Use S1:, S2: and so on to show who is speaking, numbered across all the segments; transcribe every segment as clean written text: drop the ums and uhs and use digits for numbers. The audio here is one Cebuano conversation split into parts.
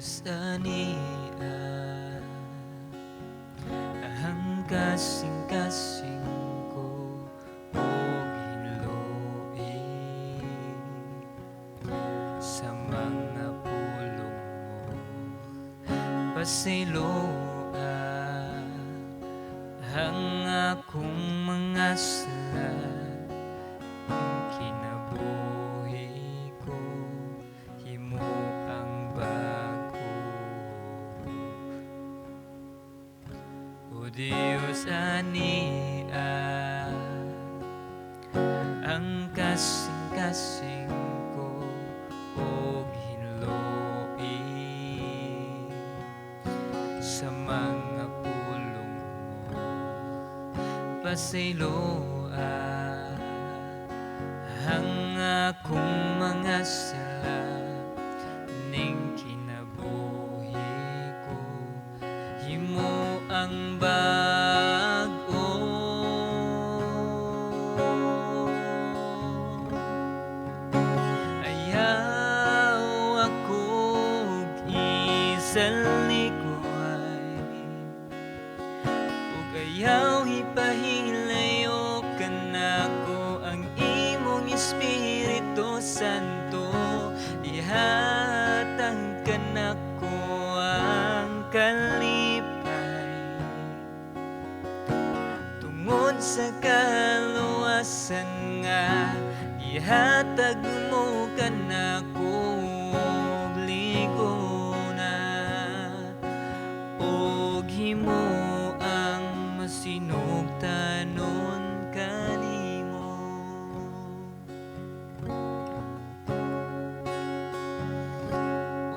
S1: Diyos, ania ang kasing-kasing ko ug hinloi sa mga pulong mo. Pasayloa ang akong mga sala, ang kinabuhi ko himo ang bag-o. O Diyos, ania ang kasing-kasing ko ug hinloi sa mga pulong mo. Pasayloa ang akong mga sala, ning kinabuhi ko himo ang bag-o. Ayaw akong isalikuay ug ayaw ipahilayo kanako ang imong Espiritu Santo. Ihatag kanako ang kalipay tungod sa kaluwasan nga gihatag mo kanako ug ligona, ug himo ang masinugtanon kanimo.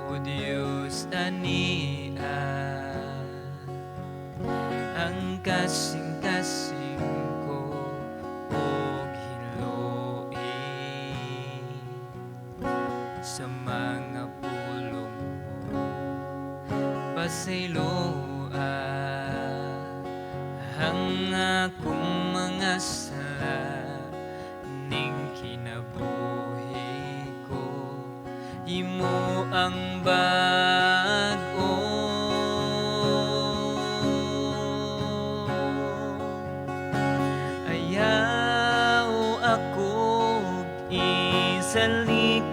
S1: O Diyos, ania ang kasing-kasing ko ug hinloi sa mga pulong mo. Pasayloa ang akong mga sala, ning kinabuhi ko himo ang bag-o. Ayaw akong isalikuay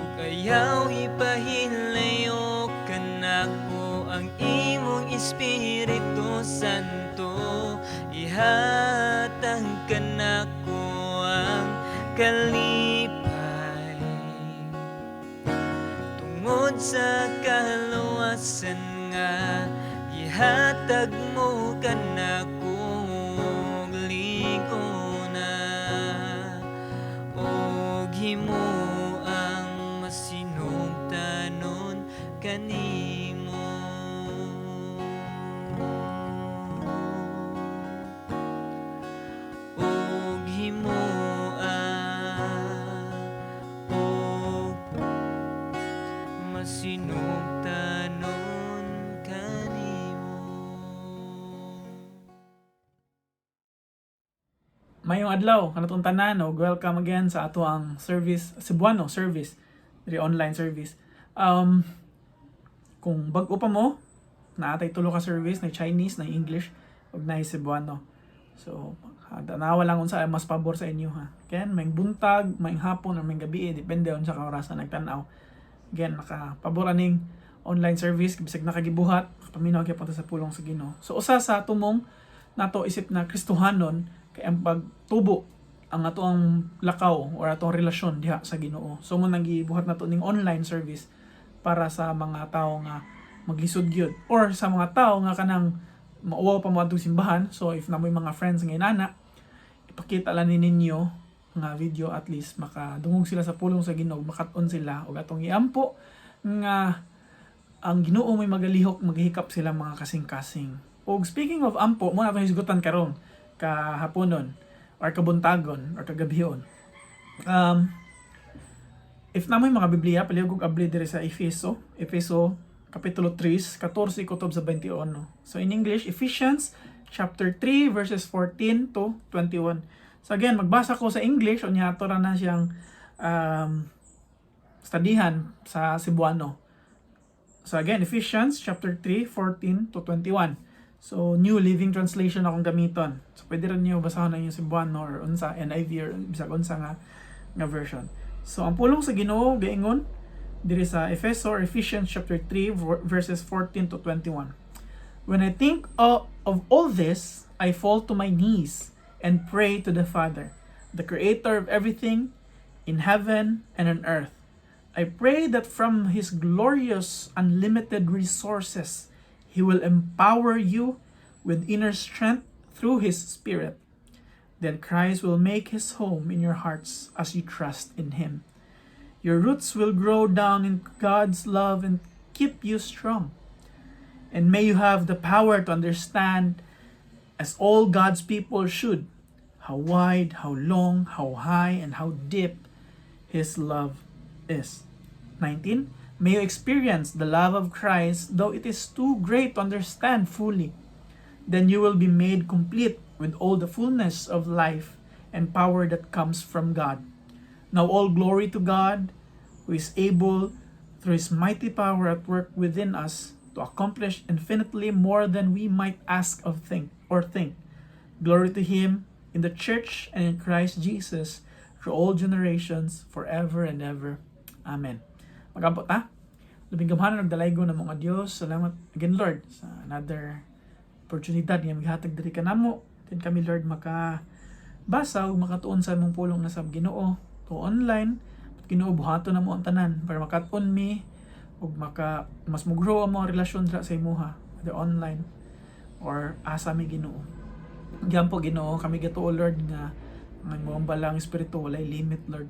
S1: ug ayaw ipahilayo kanako ang imong Espiritu Santo. Ihatag kanako ang kalipay tungod sa kaluwasan nga gihatag mo kanako ug ligona, ug himo ang masinugtanon kanimo. Ug himo ang ug masinugtanon kanimo.
S2: Mayong adlaw kanatong tanan og welcome again sa ato ang service, Cebuano service, diri online service. Kung bag-o pa mo, naatay tulo ka service, na Chinese, na English ug na Cebuano. So, tanawa lang unsa mas pabor sa inyo ha. Again, may buntag, may hapon or may gabi, depende unsa ka oras na nagtan-aw. Again, makapabor aning online service bisag nakagibuhat, makapaminaw gyapon ta sa pulong sa Ginoo. So usa sa tumong nato isip na Kristohanon kay ang pagtubo ang ato ang lakaw or atong relasyon diha sa Ginoo. So mo nang gibuhat nato ning online service para sa mga tawo nga maglisod gyud or sa mga tawo nga kanang mauwaw pa mo adtong simbahan. So if namoy mga friends nga inana, ipakita lang ni ninyo nga video, at least makadungog sila sa pulong sa Ginoo, makat-on sila ug atong iampo nga ang Ginoo may magalihok, maghikap sila mga kasing-kasing. Og speaking of ampo, mo na atong hisgutan karon kahaponon or kabuntagon or kagabhion. If namoy mga Biblia, palihog og abli diri sa Efeso, Efeso kapitulo 3, 14 kutob sa 21. So in English, Ephesians chapter 3 verses 14 to 21. So again, magbasa ko sa English, unya ato ra na siyang studyhan sa Cebuano. So again, Ephesians chapter 3, 14 to 21. So New Living Translation akong gamiton. So pwede rin niyo basahon ang inyong Cebuano or unsa NIV or bisag unsa nga version. So ang pulong sa Ginoo gaingon diri sa Efeso or Ephesians chapter 3 verses 14 to 21. "When I think of all this, I fall to my knees and pray to the Father, the creator of everything in heaven and on earth. I pray that from His glorious, unlimited resources, He will empower you with inner strength through His Spirit. Then Christ will make His home in your hearts as you trust in Him. Your roots will grow down in God's love and keep you strong. And may you have the power to understand, as all God's people should, how wide, how long, how high, and how deep His love is." 19. "May you experience the love of Christ, though it is too great to understand fully. Then you will be made complete with all the fullness of life and power that comes from God. Now, all glory to God, who is able, through His mighty power at work within us, to accomplish infinitely more than we might ask of think or think. Glory to Him in the church and in Christ Jesus through all generations, forever and ever. Amen." Magampo ta. Labing gamhanan ug dalaygon na mga Dios. Salamat again, Lord, sa another oportunidad nga maghatag diri kanamo. Then kami, Lord, maka basa ug makatuon sa imong pulong na sa Ginoo to online. Ginoo, buhaton namo ang tanan para makat-on mi ug maka mas mo-grow ang mga relasyon dira sa imuha, whether online or asa mi, Ginoo. Giampo, Ginoo, kami gatuo, Lord, nga ang imong Balaang Espiritu walay limit, Lord.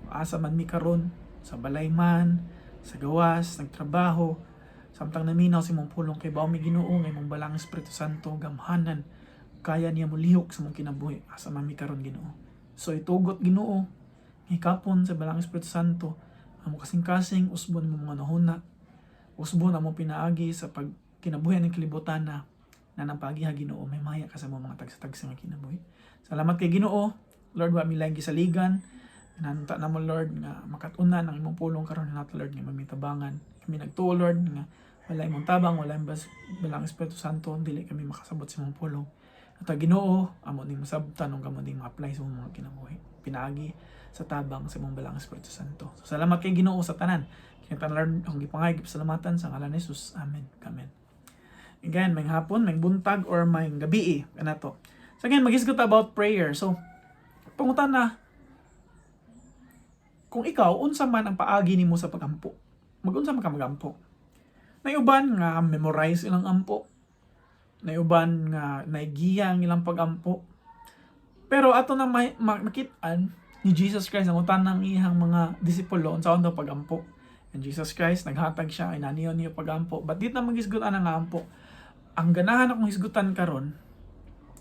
S2: Asa man mi karon, sa balay man, sa gawas, nagtrabaho, samtang naminaw sa imong pulong, kay mi, Ginoo, nga imong Balaang Espiritu Santo gamhanan, kaya niya molihok sa imong kinabuhi asa man mi karon, Ginoo. So itugot, Ginoo, hikapon sa Balaang Espiritu Santo ang kasing-kasing, usbon mo mga nahuna, usbon ang mo pinaagi sa pag kinabuhi ng kalibutan na na nang pagiha, Ginoo, may maya ka sa mga tagsa-tagsa nga kinabuhi. Salamat kay Ginoo. Lord, wa mi laing gisaligan. Nanunta na mo, Lord, nga makatunan ang imong pulong karon nato, Lord, nga mamitabangan. Kami nagtuo, Lord, nga wala imong tabang, wala imong Balaang Espiritu Santo, dili kami makasabot sa imong pulong. At Ginoo, amo ning masabtan ug amo ning ma-apply sa imong mga kinabuhi. Pinaagi sa tabang sa imong Balaang Espiritu Santo. So, salamat kay Ginoo sa tanan. Kintan, Lord, ang gipangay salamatan sa ngalan ni Jesus. Amen. Amen. Again, maayong hapon, maayong buntag, or maayong gabi kanato. So again, maghisgot about prayer. So, pangutana, kung ikaw, unsa man ang paagi nimo sa pagampo? Magunsa man ka magampo? Nay uban nga memorize ilang ampo. Nay uban nga naigiya ang ilang pagampo. Pero ato na may makitaan ni Jesus Christ ang utan ng iyang mga disipulo unsaon daw pagampo. And Jesus Christ naghatag siya ay naniyon niyo pagampo. But di na maghisgot ang ampo. Ang ganahan akong hisgutan karon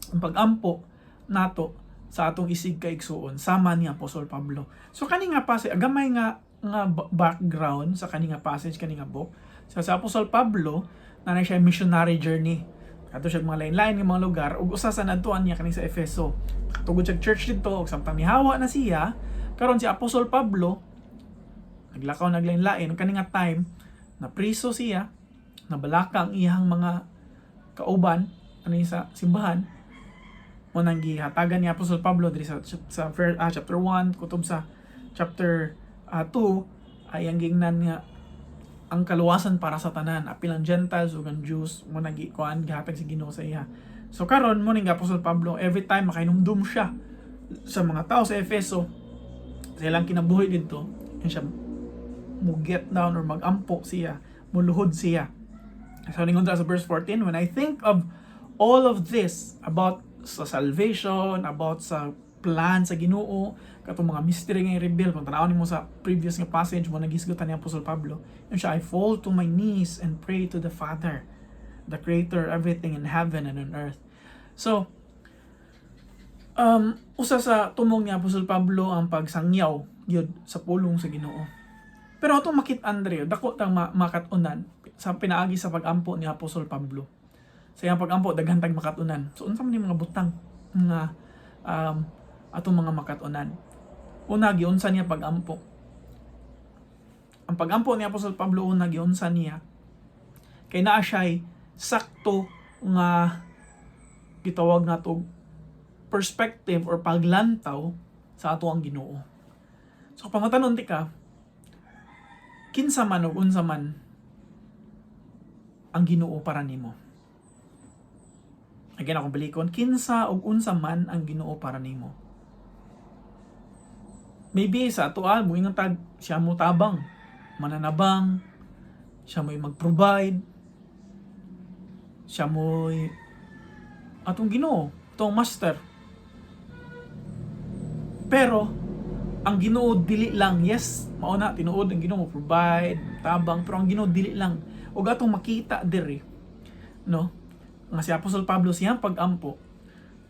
S2: ang pagampo nato sa atong isig kaigsuon sama ni Apostol Pablo. So kani nga passage, gamay nga background sa kani nga passage, kani nga book. So sa Apostol Pablo, naa siya missionary journey. Kadto siya mga lain-lain nga mga lugar ug usa sa nadtuan niya kani sa Efeso. Katugod siya church didto ug samtang nihawa na siya, karon si Apostol Pablo naglakaw naglain-lain. Kani nga time na priso siya, nabalaka ang iyang mga kauban ani sa simbahan, mo nang gihatagan ni Apostol Pablo diri sa chapter 1 kutob sa chapter 2 ay ang giingnan nga ang kaluwasan para sa tanan, apil ang Gentiles ug ang Jews, mo nang gikuan, gihatag sa Ginoo sa iya. So karon mo ning Apostol Pablo, every time makainumdum siya sa mga tao sa Efeso, sa ilang kinabuhi didto, yun siya mo get down or magampo siya, muluhod siya. So ningon sa verse 14, "When I think of all of this," about sa salvation, about sa plan sa Ginoo, katong mga mystery nga i-reveal, kung tan-awon nimo sa previous nga passage mo nagisgutan ni Apostol Pablo, yun siya, "I fall to my knees and pray to the Father, the creator of everything in heaven and on earth." So, usa sa tumong ni Apostol Pablo ang pagsangyaw gyud sa pulong sa Ginoo. Pero atong makit-an diri, dako tang makat-unan sa pinaagi sa pagampo ni Apostol Pablo. Sa iyang pagampo, daghan tag makat-unan. So unsa man yung mga butang nga atong mga makat-unan? Una, giunsa niya pagampo. Ang pagampo ni Apostol Pablo una, giunsa niya kay naa siya'y sakto nga gitawag nato perspective or paglantaw sa ato ang Ginoo. So pangutanon ti ka, kinsa man ug unsa man ang Ginoo para nimo? Again, akong balikon, kinsa ug unsa man ang Ginoo para nimo? Maybe sa ato moingon tag siya mo tabang, mananabang, siya mo'y mag-provide, siya mo'y atong Ginoo, atong master. Pero ang Ginoo dili lang, yes, mao na tinuod ang Ginoo mo provide, tabang, pero ang Ginoo dili lang. Ug atong makita diri, no? Nga si Apostol Pablo, siyang pag-ampo,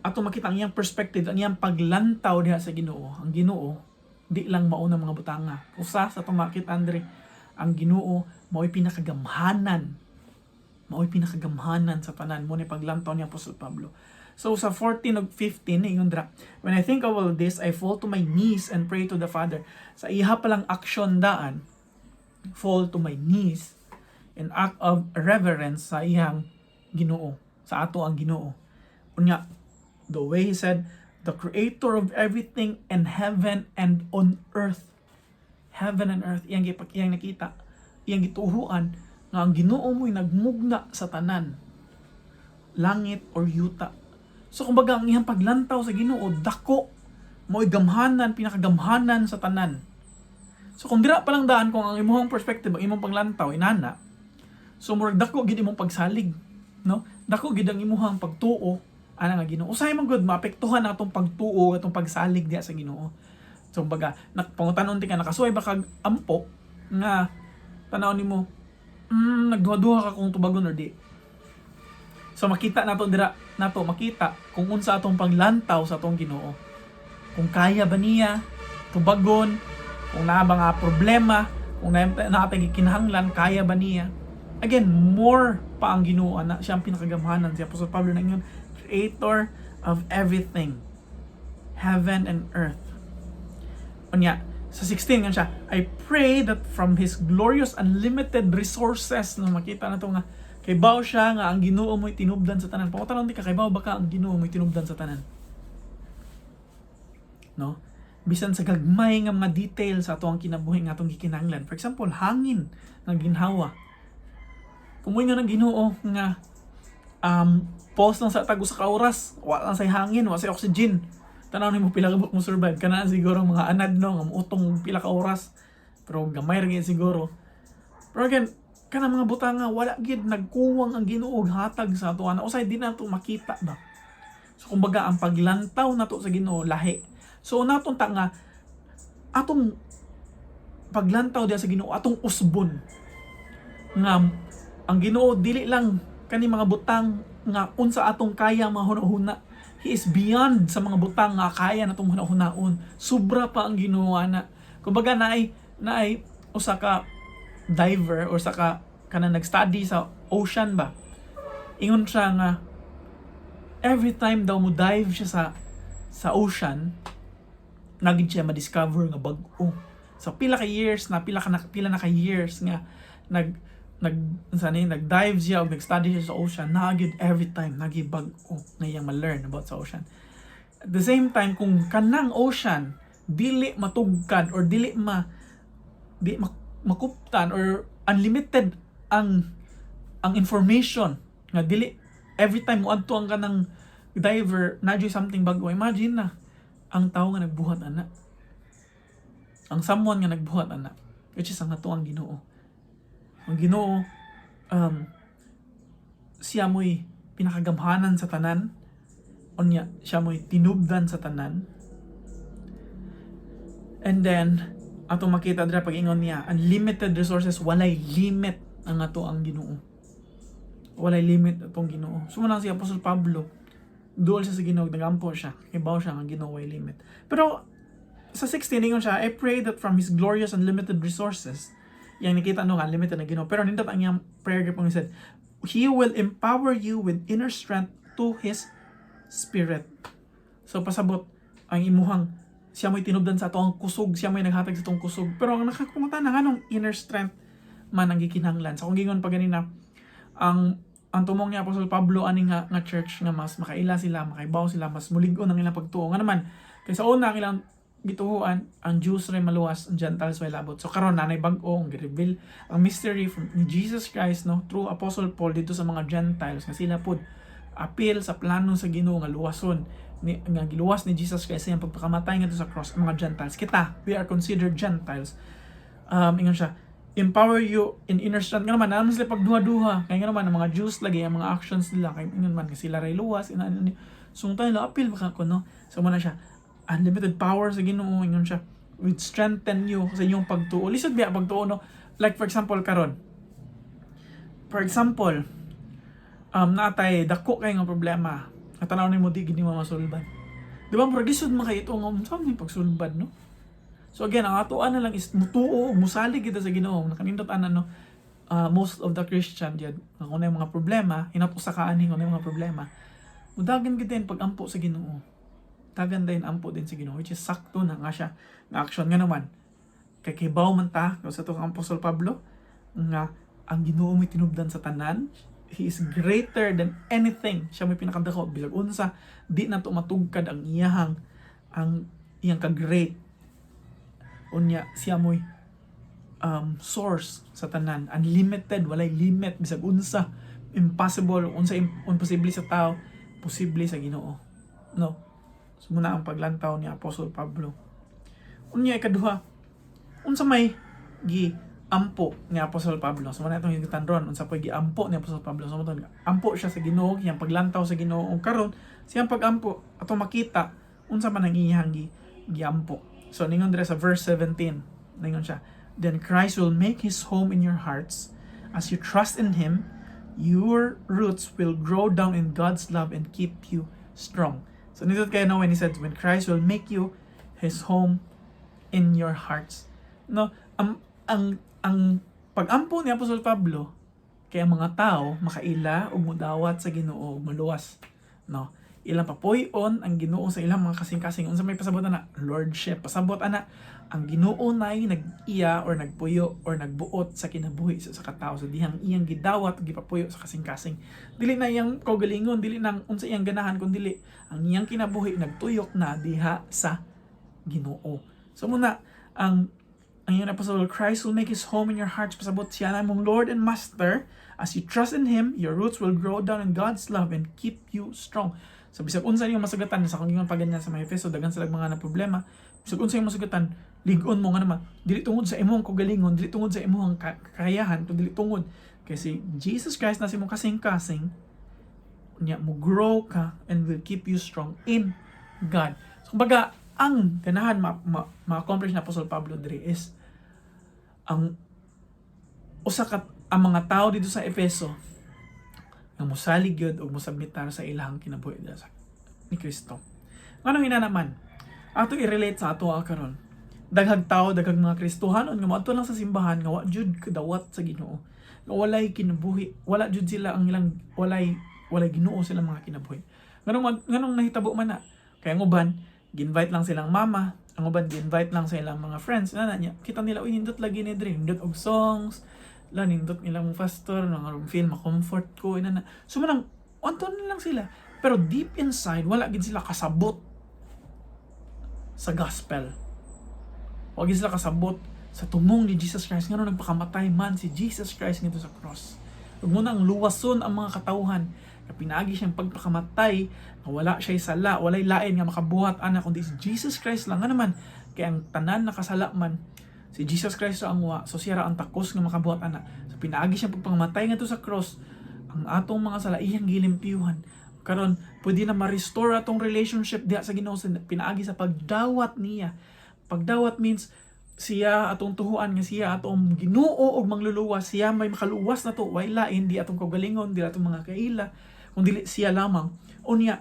S2: atong makita ang iyang perspective, ang iyang paglantaw diha sa Ginoo. Ang Ginoo di lang mao na mga butanga. Usa sa atong makita diri, ang Ginoo mao'y pinakagamhanan. Mao'y pinakagamhanan sa tanan mo ni paglantaw ni Apostol Pablo. So sa 14 ug 15, ingon dira, "When I think of all this, I fall to my knees and pray to the Father." Sa iha pa lang action daan, fall to my knees in act of reverence sa iyang Ginoo, sa ato ang Ginoo. Unya, the way he said, "The creator of everything in heaven and on earth." Heaven and earth, iyang nakita, iyang gituhuan nga ang Ginoo mo'y nagmugna sa tanan, langit or yuta. So kumbaga ang iyang paglantaw sa Ginoo dako, mo'y gamhanan, pinakagamhanan sa tanan. So kung dira pa lang daan, kung ang imong perspective, ang imong paglantaw inana, so murag dako gid imong pagsalig, no? Dako gid ang imuhang pagtuo ana nga Ginoo. Usahay man gud maapektuhan atong pagtuo, atong pagsalig diha sa Ginoo. So kumbaga, pangutanon ti ka, nakasuway ba kag ampo nga tanaw nimo, nagduha-duha ka kung tubagon or di? So makita nato dira, nato makita kung unsa atong paglantaw sa atong Ginoo. Kung kaya ba niya tubagon, kung naa ba nga problema, kung naa tay gikinahanglan, kaya ba niya? Again, more pa ang Ginoo ana, siya ang pinakagamhanan. Si Apostol Pablo na ingon, creator of everything, heaven and earth. Unya, sa 16 nga siya, "I pray that from His glorious unlimited resources," no, makita na to nga kaybaw siya nga ang Ginoo mo'y tinubdan sa tanan. Pangutanon di ka, kaybaw ba ka ang Ginoo mo'y tinubdan sa tanan? No? Bisan sa gagmay nga mga details sa ato ang kinabuhi nga atong gikinahanglan. For example, hangin nga ginhawa. Kung mo'y nga ng Ginoo nga pause lang sa tag usa ka oras, wa lang say hangin, wa say oxygen. Tanaw nimo pila ka mo survive kana, siguro mga anad, no, nga muutong pila ka oras. Pero gamay ra gyud siguro. Pero again, kana mga butang nga wala gid nagkuwang ang Ginoo og hatag sa ato ana. Usay di nato makita ba. So kumbaga ang paglantaw nato sa Ginoo lahi. So natong ta nga atong paglantaw diha sa Ginoo, atong usbon nga ang Ginoo dili lang kani mga butang nga unsa atong kaya mahuna-huna. He is beyond sa mga butang nga kaya natong huna-hunaon. Sobra pa ang Ginoo ana. Kumbaga naay usa ka diver or sa ka kanang nag-study sa ocean ba. Ingon siya nga every time daw mo dive siya sa ocean, naging siya ma-discover nga bag-o. So pila ka years na pila na ka years nga nag nag unsa ni, nag-dive siya o nag-study siya sa ocean, naa gyud every time nagi bag-o na iyang ma-learn about sa ocean. At the same time, kung kanang ocean dili matugkad or dili ma di makuptan or unlimited ang information nga dili every time mo adto ang kanang diver na something bago, imagine na ang tao nga nagbuhat ana, ang someone nga nagbuhat ana, which is ang ato ang Ginoo. Ang Ginoo, siya mo'y pinakagamhanan sa tanan, unya siya mo'y tinubdan sa tanan. And then atong makita dira, pag-ingon niya unlimited resources, walay limit ang ato ang Ginoo, walay limit atong Ginoo. So lang si Apostol Pablo, duol siya sa Ginoo, nagampo siya, kibaw siya ang Ginoo way limit. Pero sa 16, ingon siya, "I pray that from His glorious unlimited resources," yang nakita no nga unlimited na Ginoo, pero nindot ang iyang prayer group, he said, "He will empower you with inner strength to His Spirit." So pasabot ang imuhang Siya mo'y tinubdan sa ato ang kusog, siya mo'y naghatag sa atong kusog. Pero ang nakakungata na, nganong inner strength man ang gikinahanglan? Sa akong gingon pa ganina, ang tumong ni Apostol Pablo ani nga church nga mas makaila sila, makaibaw sila, mas mulig-on ang ilang pagtuo. Nga naman, kay sa una ang ilang gituhuan, ang Jews ray maluwas, ang Gentiles way labot. So karon nanay bag-o ang gi-reveal ang mystery from ni Jesus Christ, no, through Apostle Paul dito sa mga Gentiles nga sila pud apil sa plano sa Ginoo nga luwason ni nga giluwas ni Jesus Christ sa iyang pagpakamatay ngadto sa cross ang mga Gentiles. Kita, we are considered Gentiles. Ingon siya, empower you in inner strength. Nga naman, naman sila pagduha-duha. Kaya nga naman, ang mga Jews lagi, ang mga actions nila, kay ingon man, sila ray luwas, ina, ina, so, tayo, apil baka ko, no? So, muna siya, unlimited power sa Ginoo, ingon siya, with strengthen you sa inyong pagtuo. Lisod biya pagtuo, no? Like, for example, karon. For example, natay, dako kay nga problema. Natanaw nimo, di gini mo masulbad. Di ba, murag lisod man kay ito nga, unsa man pagsulbad, no? So again, ang atoan na lang is mutuo, musalig kita sa Ginoo. Nakanindot ana, no. Most of the Christian diyan, kung ano yung mga problema, hinat usa ka ani kung ano yung mga problema. Mudagan gid din pag-ampo sa Ginoo. Dagan din ampo din sa Ginoo, which is sakto na nga siya nga action nga naman. Kay kibaw man ta sa to ang Apostol Pablo nga ang Ginoo may tinubdan sa tanan. He is greater than anything. Siya may pinakadako bisag unsa, di na to matugkad ang iyang ka-great. Unya siya mo'y source sa tanan, unlimited, walay limit. Bisag unsa impossible, unsa imposible sa tao, posible sa Ginoo, no? So muna ang paglantaw ni Apostol Pablo. Unya ikaduha, unsa may gi ampo ni Apostol Pablo? So muna itong gitan ron, unsa pa giampo ni Apostol Pablo. So muna ampo siya sa Ginoo, iyang paglantaw sa Ginoo. Ug karon siyang pagampo, atong makita unsa man ang iyang giampo. So ningon dire sa verse 17, ningon siya, "Then Christ will make his home in your hearts as you trust in him. Your roots will grow down in God's love and keep you strong." So nindot kayo, no, when he said, when Christ will make you his home in your hearts. No, ang pag-ampo ni Apostol Pablo kay ang mga tao makaila ug mudawat sa Ginoo ug maluwas, no? Ilang papuy-on ang Ginoo sa ilang mga kasing-kasing. Unsa may pasabot ana? Lordship. Pasabot ana, ang Ginoo nay nag-iya or nagpuyo or nagbuot sa kinabuhi sa katao sa dihang iyang gidawat ug gipapuyo sa kasing-kasing. Dili na iyang kaugalingon, dili nang unsa iyang ganahan, kun dili ang iyang kinabuhi nagtuyok na diha sa Ginoo. So muna ang iyang Apostle, "Christ will make his home in your hearts." Pasabot siya na imong Lord and Master. As you trust in Him, your roots will grow down in God's love and keep you strong. So bisag unsa niyong masugatan, sa kung ingon pa ganyan sa mga Efeso, daghan sila mga na problema. Bisag unsa yung masugatan, lig-on mo nga naman. Dili tungod sa imong kaugalingon, dili tungod sa imong kakayahan, kundi dili tungod kay si Jesus Christ na sa imong kasing-kasing niya mo grow ka and will keep you strong in God. So kumbaga, ang ganahan ma-accomplish na Apostol Pablo diri is ang usa ka ang mga tao dito sa Efeso nga mosalig gyud ug mosubmitar sa ilang kinabuhi dira sa ni Kristo. Nganong ina naman? Ato i-relate sa ato karon. Daghag tao, daghag mga Kristohanon nga moadto lang sa simbahan nga wa jud kadawat sa Ginoo. Nga walay kinabuhi, wala jud sila ang ilang walay Ginoo silang mga kinabuhi. Nganong nahitabo man na? Kaya ang uban, gi-invite lang silang mama, ang uban gi-invite lang sa ilang mga friends. Na niya, kita nila, "Uy, nindot lagi ni dre, nindot og songs, la nindot nilang pastor, nga feel ma-comfort ko," ina na. So manang onto na lang sila. Pero deep inside, wala gid sila kasabot sa gospel. Wala gid sila kasabot sa tumong ni Jesus Christ. Ngano nagpakamatay man si Jesus Christ ngadto sa cross. Ug muna ang luwason ang mga katawhan nga pinaagi siyang pagpakamatay, nga wala siya'y sala, walay lain nga makabuhat ana kundi si Jesus Christ lang. Nga naman, kay ang tanan nakasala man, si Jesus Christ ra ang wa, so siya ra ang takos nga makabuhat ana. So pinaagi siyang pagpangamatay ngadto sa cross, ang atong mga sala iyang gilimpyuhan. Karon pwede na ma-restore atong relationship diha sa Ginoo sa pinaagi sa pagdawat niya. Pagdawat means siya atong tuhuan nga siya atong Ginoo og mangluluwas, siya may makaluwas nato, way lain, di atong kaugalingon, di atong mga kaila, kung dili siya lamang. Unya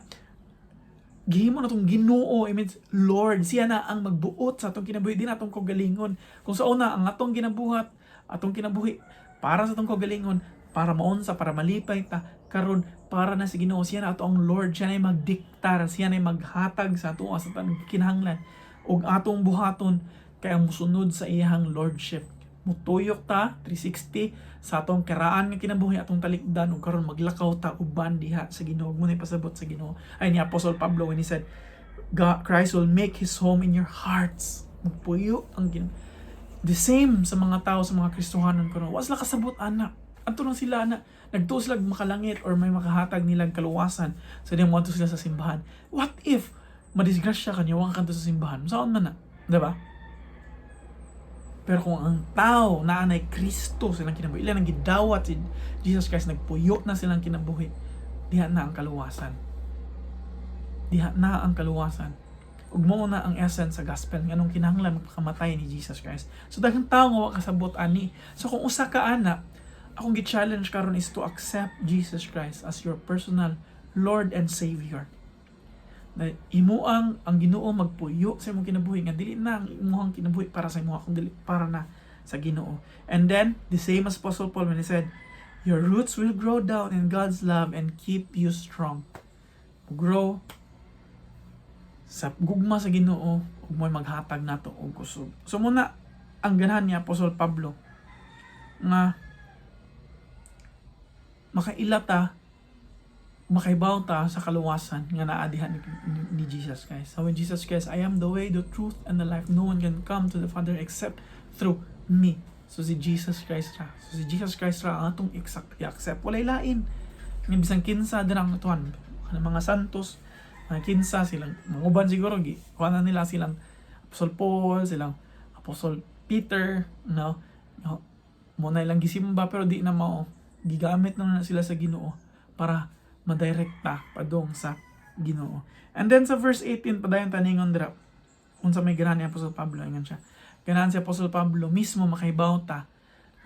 S2: gihimo na tong Ginoo, it means Lord. Siya na ang magbuot sa atong kinabuhi, di na atong kaugalingon. Kung sa una ang atong ginabuhat, atong kinabuhi para sa atong kaugalingon, para maunsa, para malipay ta, karon para na sa Ginoo. Siya na ato ang Lord, siya na magdiktar, siya na maghatag sa ato sa tanang kinahanglan. Ug atong buhaton kay ang musunod sa iyang lordship. Mutuyok ta 360 sa atong karaan nga kinabuhi, atong talikdan, ug karon maglakaw ta uban diha sa Ginoo. Mo pasabot sa Ginoo ay ni Apostle Pablo when he said, "God, Christ will make His home in your hearts." Magpuyo ang Ginoo. The same sa mga tao, sa mga Kristohanon karon. Wa sila kasabot ana. Adto lang sila ana. Nagtuo sila makalangit or may makahatag nilang kaluwasan. So di mo sila sa simbahan. What if madisgrasya ka niya, wa ka sa simbahan? Saan man na? Diba? Pero kung ang tao naa nay Kristo silang kinabuhi, ilang gidawat si Jesus Christ, nagpuyo na silang kinabuhi, diha na ang kaluwasan. Diha na ang kaluwasan. Ug mao na ang essence sa gospel, nganong kinahanglan magpakamatay ni Jesus Christ. So daghang tao nga wa kasabot ani. So kung usa ka ana, akong gi-challenge karon is to accept Jesus Christ as your personal Lord and Savior. Na imuang ang Ginoo magpuyo sa imong kinabuhi nga dili na ang imong kinabuhi para sa imuha, kung dili para na sa Ginoo. And then the same as Apostle Paul when he said, "Your roots will grow down in God's love and keep you strong." Grow sa gugma sa Ginoo ug mo'y maghatag nato og kusog. So muna ang ganahan ni Apostol Pablo nga makaila ta, makaibaw ta sa kaluwasan nga naa diha ni Jesus Christ. So when Jesus Christ, "I am the way, the truth, and the life. No one can come to the Father except through me." So si Jesus Christ ra. So si Jesus Christ ra ang atong i-accept. Walay lain. Nga bisan kinsa dirang tuan, kanang mga santos, mga kinsa silang mga uban siguro gi kuha na nila silang Apostle Paul, silang Apostle Peter, no? Mo na ilang gisimba, pero di na mao, gigamit na sila sa Ginoo para madirekta padung sa Ginoo. And then sa verse 18, padayon taningon dira unsa may ganahan ni Apostle Pablo. Ingon siya, ganahan si Apostle Pablo mismo makaibaw ta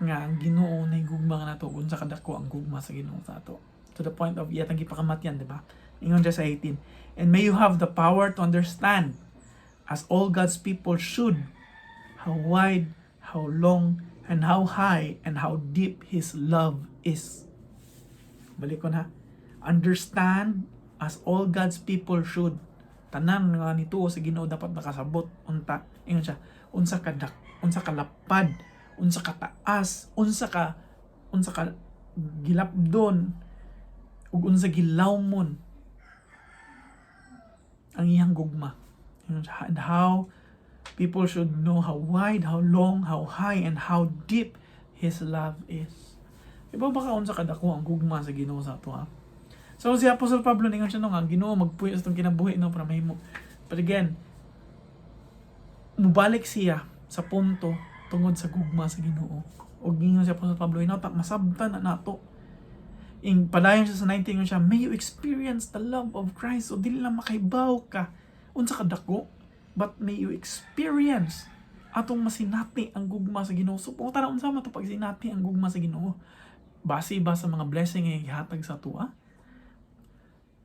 S2: nga ang Ginoo na gugma nga nato, unsa kadako ang gugma sa Ginoo sa ato to the point of iyang gipakamatyan, di ba? Ingon siya sa 18, "And may you have the power to understand, as all God's people should, how wide, how long, and how high, and how deep His love is." Balik ko na. Understand as all God's people should. Tanan nga nituo sa Ginoo dapat nakasabot unta. Ingon siya, unsa ka dak, unsa ka lapad, unsa ka taas, unsa ka gilapdon ug unsa gilawmon ang iyang gugma. Ingon siya, and how people should know how wide, how long, how high, and how deep His love is. Iba ba ka unsa kadako ang gugma sa Ginoo sa ato, ha? So si Apostle Pablo, ningon siya, no, nga ang Ginoo magpuyo sa atong kinabuhi, no, para mahimo. But again, mubalik siya sa punto tungod sa gugma sa Ginoo. Og ingon si Apostle Pablo, hinata masabtan na nato. Ing padayon siya sa 19, ingon siya, "May you experience the love of Christ." So dili lang makaibaw ka unsa kadako, but may you experience, atong masinati ang gugma sa Ginoo. So puta na, unsa man to pagsinati ang gugma sa Ginoo? Base ba sa mga blessing nga gihatag sa atoa?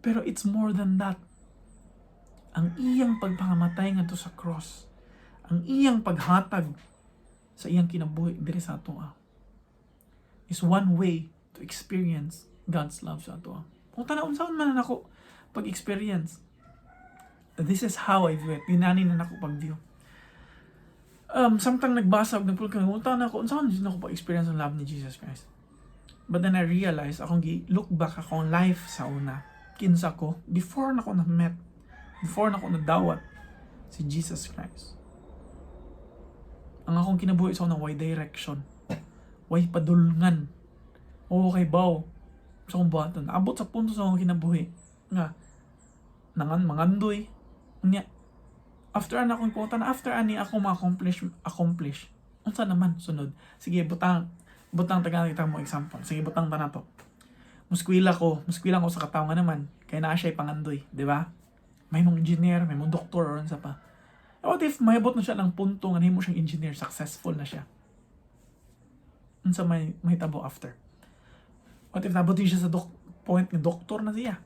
S2: Pero it's more than that. Ang iyang pagpangamatay ngadto sa cross, ang iyang paghatag sa iyang kinabuhi diri sa atoa is one way to experience God's love sa atoa. Kung tanaw unsaon man na nako pag-experience, this is how I view it. Inani na nako pag-view. Samtang nagbasa og nagpulong, unta na ako, unsaon na ako pag-experience ang love ni Jesus Christ? But then I realized, akong gi-look back akong life sa una. Kinsa ko, before na ko na-met, before na ko nadawat si Jesus Christ. Ang akong kinabuhi sa una, way direction? Way padulngan. O kay baw sa akong buhaton. Abot sa punto sa akong kinabuhi nga, nangan mangandoy. Unya, after ana akong iputan, after ani ako ma-accomplish, accomplish. Unsa naman sunod? Sige, butang butang taga kita mo example. Sige, butang ta na to. Muskwela ko sa katawo nga naman, kay naa siya pangandoy, di ba? May mong engineer, may mong doktor, or unsa pa. What if mahibot na siya ng punto nga nahimo siyang engineer, successful na siya? Unsa may mahitabo after? What if nabot din siya sa point nga doktor na siya?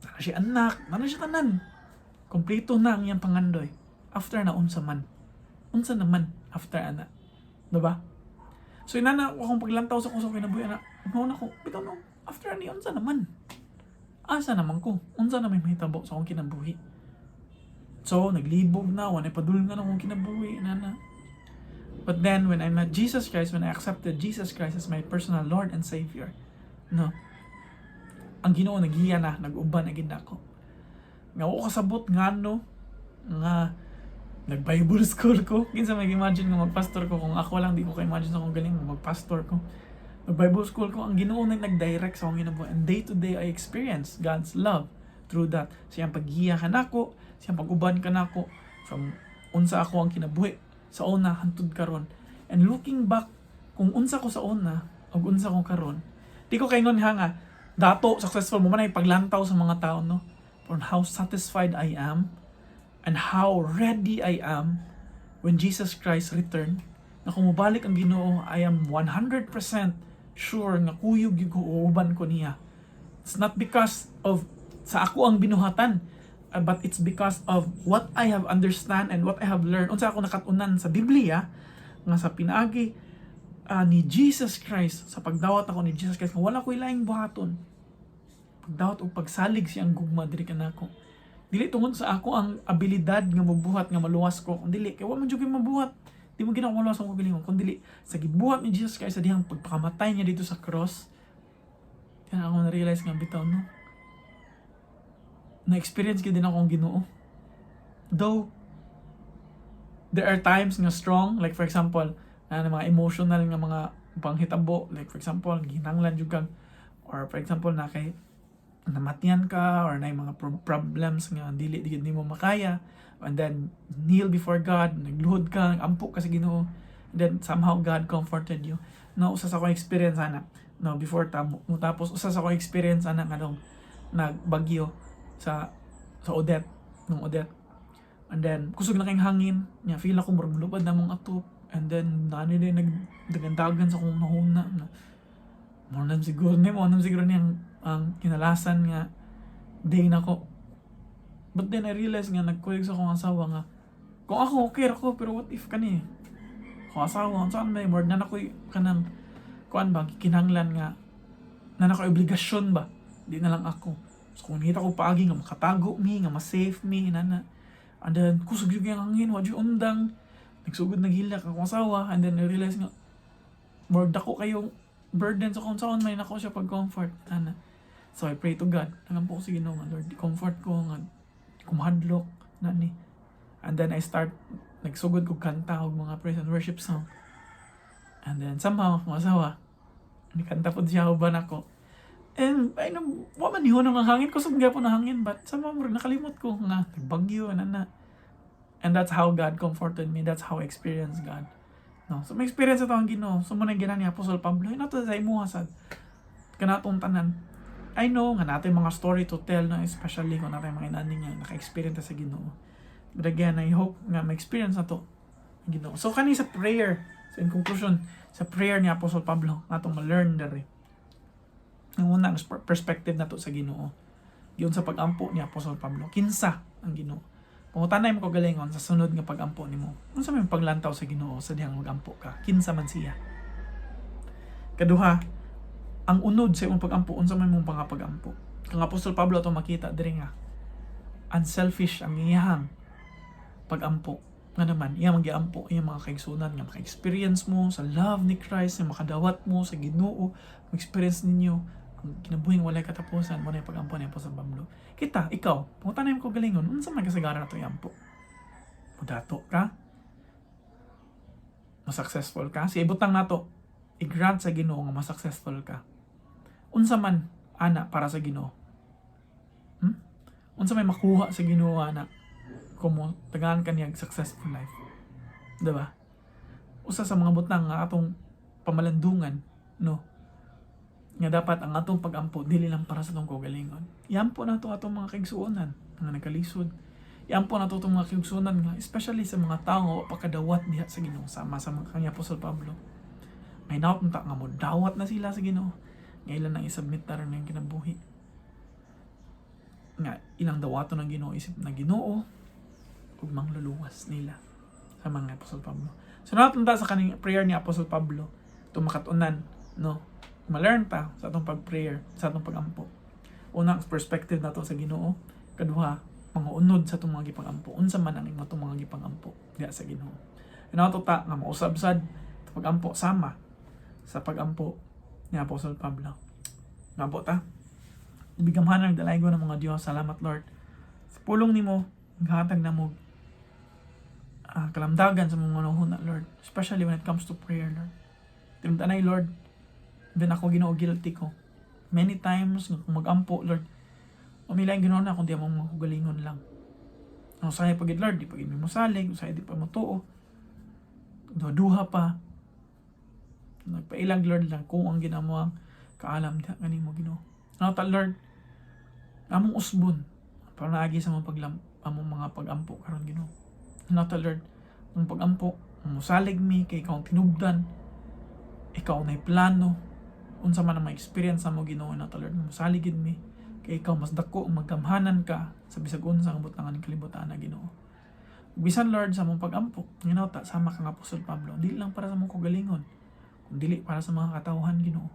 S2: Naa siya anak, naa siya tanan. Kompleto na ang iyang pangandoy. After na, unsa man? Unsa naman after ana? Diba? So inana ako akong paglantaw sa kusog kinabuhi ana. No na ko, bitaw no. After ani, unsa naman? Asa naman ko? Unsa na may mahitabo sa akong kinabuhi? So, naglibog na, wala padulngan akong kinabuhi, nana. But then, when I met Jesus Christ, when I accepted Jesus Christ as my personal Lord and Savior, no, ang Ginoo nagiya na, nag-uban na gid nako. Nga ako kasabot ngano nga nag-Bible school ko. Kinsa may imagine nga magpastor ko? Kung ako lang, di ko ka-imagine sa akong galing nga magpastor ko. Nag-Bible school ko, ang Ginoo na nag-direct sa akong kinabuhi. And day to day, I experience God's love through that. Siyang paggiya kanako, siyang pag-uban kanako from unsa ako ang kinabuhi sa una hantod karon. And looking back, kung unsa ko sa una ug unsa ko karon, di ko kaingon ha nga dato successful mo man ay paglantaw sa mga tao, no? On how satisfied I am and how ready I am when Jesus Christ return, na kung mobalik ang Ginoo, I am 100% sure nga kuyog gyud ko, uuban ko niya. It's not because of sa ako ang binuhatan, but it's because of what I have understand and what I have learned, unsa ako nakat-unan sa Biblia nga sa pinaagi ni Jesus Christ, sa pagdawat ako ni Jesus Christ, nga wala ko'y laing buhaton, pagdawat og pagsalig siyang gugma diri kanako, dili tungod sa ako ang abilidad nga mobuhat nga maluwas ko, kun dili kay wa man jud ko'y mabuhat, di mo gina maluwas ang kaugalingon, kun dili sa gibuhat ni Jesus Christ sa dihang pagpakamatay niya dito sa cross. Kaya ako na-realize nga bitaw, no, na-experience gyud din ako ang Ginoo. Though there are times nga strong, like for example, na mga emotional nga mga panghitabo, like for example, ginanglan jud kang, or for example, na kay namatyan ka or na mga problems nga dili di gid nimo makaya, and then kneel before God, nagluhod ka, ampo ka sa Ginoo, and then somehow God comforted you, no? Usa sa akong experience ana, no, before ta mo tapos, usa sa akong experience ana ngadong nagbagyo sa Odette, nung Odette, and then kusog na kayong hangin nya, feel ako murag mulupad na mong atop, and then nani din nagdagandagan sa akong nahuna na mo na siguro ni ang kinalasan nga day nako. But then I realized nga nagkuyog sa akong asawa nga kung ako okay ra ko, pero what if kani kung asawa, saan may more na nakoy kanang kuan ba, kinahanglan nga na nako obligasyon ba, di na lang ako. So kung nakita ko paagi nga makatago mi, nga ma-safe mi nana, and then kusog yung hangin, wa jud undang, nagsugod naghilak akong asawa, and then I realized nga more dako kayong burden sa kung saan may nako siya pag-comfort ana. So I pray to God, nagampo ko sa Ginoo nga, "Lord, comfort ko nga kumahadlok na ni." And then I start nagsugod ko kanta og mga praise and worship song, and then somehow akong asawa nikanta pod siya uban ako, and ay no, wa man nihunong ang hangin, kusog gyapon ang hangin, but somehow murag nakalimot ko nga nagbagyo ana na. And that's how God comforted me. That's how I experienced God, no? So may experience ato ang Ginoo. So mo nang ginan ni Apostol Pablo nato sa imuha sad kanatong tanan. I know nga natin mga story to tell, no, especially kung natin mga inani nga naka-experience ta sa Ginoo. But again, I hope nga ma-experience na to ang Ginoo. So kani sa prayer, so in conclusion, sa prayer ni Apostol Pablo natong ma-learn diri, ang una, ang perspective nato sa Ginoo. Yun sa pag-ampo ni Apostol Pablo, kinsa ang Ginoo? Pangutanay mo kaugalingon sa sunod nga pag-ampo nimo, unsa may paglantaw sa Ginoo sa dihang mag-ampo ka? Kinsa man siya? Kaduha, ang unod sa imong pag-ampo, unsa man imong pangapag-ampo? Kang Apostol Pablo, ato makita diri nga unselfish ang iyang pag-ampo. Nga naman, iya magiampo iyang mga kaigsunan nga maka-experience mo sa love ni Christ, nga makadawat mo sa Ginoo, ma-experience ninyo ang kinabuhing walay katapusan. Mo na yung pag-ampo ni Apostol Pablo. Kita, ikaw, pangutanay mo kaugalingon, unsa man kasagaran nato iampo? Mudato ka? Mas-successful ka? Sige, ibutang nato, i-grant sa Ginoo nga mas-successful ka. Unsa man ana para sa Ginoo? Unsa may makuha sa Ginoo ana kung mo tagaan ka niya og successful life? Diba? Usa sa mga butang nga atong pamalandungan, no? Nga dapat ang atong pag-ampo dili lang para sa atong kaugalingon. Iampo nato atong mga kaigsuonan nga nagkalisod. Iampo nato atong mga kaigsuonan nga especially sa mga tao nga wa pa kadawat diha sa Ginoo sama sa mga kanya Apostol Pablo. May naot ta nga mo dawat na sila sa Ginoo. Nga ilan nang isubmit taron ng kinabuhi. Nga ilang dawaton ng Ginoo isip na Ginoo ug mangluluwas nila sa mga Apostol Pablo. So naton ta sa kaning prayer ni Apostol Pablo tumakat-unan, no? Ma-learn ta sa atong pag-prayer, sa atong pag-ampo. Una, ang perspective nato sa Ginoo. Kaduha, Mga unod sa itong mga gipangampo. Unsa man ang imo itong mga gipangampo diha sa Ginoo. Inato ta nga mausab sad pagampo sama sa pagampo ni Apostol Pablo. Ngampo ta. Bigamhanan dalaygo ng mga Dios. Salamat, Lord. Sa pulong nimo, ghatag na mo kalamdagan sa mga hunahuna, Lord. Especially when it comes to prayer, Lord. Tinuntanay, Lord, even ako, Ginoo, guilty ko. Many times, nga kung mag-ampo, Lord, umila yung Ginoo na kung di mo mga lang. Ang usahay pagid, Lord, di pagid mo salig, usahay di pa mo tuo. Duha pa. Nagpailag, Lord, lang kung ang ginamo ang kaalam diha kanimo, Ginoo. Ano ta, Lord, among usbon para naagi sa mga paglam among mga pagampo karon, Ginoo. Ano ta, Lord, ang pagampo, musalig mi kay ikaw ang tinubdan, ikaw na plano, unsa man ang ma-experience sa mo, Ginoo. Na ta, Lord, musalig gid mi kay ikaw mas dako ang maggamhanan ka sa bisag unsa nga butangan ng kalibutan na, Ginoo. Bisan, Lord, sa among pagampo, nginaw ta sama kang Apostol Pablo, dili lang para sa among kagalingon, kun dili para sa mga katawhan, Ginoo.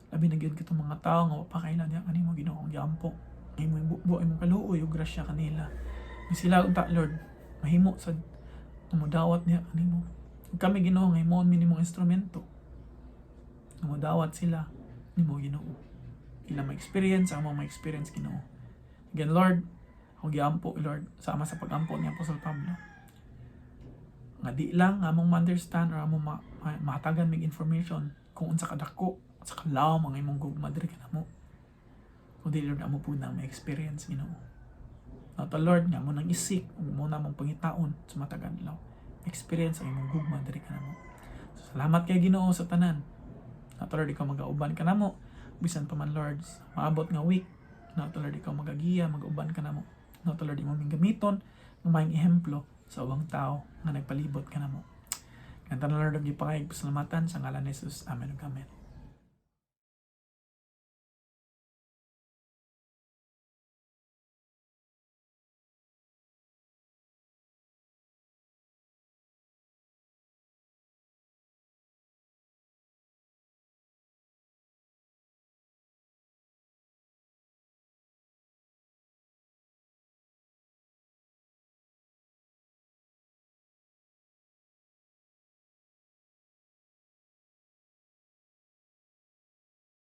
S2: Labi na gyud kitong mga tao nga wa pa kaila diha kanimo, Ginoo, ang giampo. Imong bubo, imong kaluoy ug grasya kanila. Nga sila unta, Lord, mahimo sad nga modawat niya kanimo. Ug kami, Ginoo, nga himuon mi nimong instrumento. Nga modawat sila nimo, Ginoo. Ila ma-experience, among ma-experience, Ginoo. Again, Lord, ako giampo, Lord, sama sa pagampo ni Apostol Pablo. Nga di lang among ma-understand or among mahatagan mig information kung unsa kadako sa kalawom ang imong gugma diri kanamo. Kundi, Lord, amo po na ma-experience, Ginoo. Nato, Lord, nga mo nang isik ug mo na mong pangitaon sa matag adlaw. Experience ang imong gugma diri kanamo. So, salamat kay Ginoo sa tanan. Nato, Lord, ikaw magauban kanamo bisan pa man, Lord, sa maabot nga week. Nato, Lord, ikaw magagiya, magauban kanamo. Nato, Lord, imo ming gamiton nga maayong ehemplo sa ubang tao nga nagpalibot kanamo. Kanta na, Lord, ang gipangayag pasalamatan sa ngalan ni Jesus. Amen ug amen.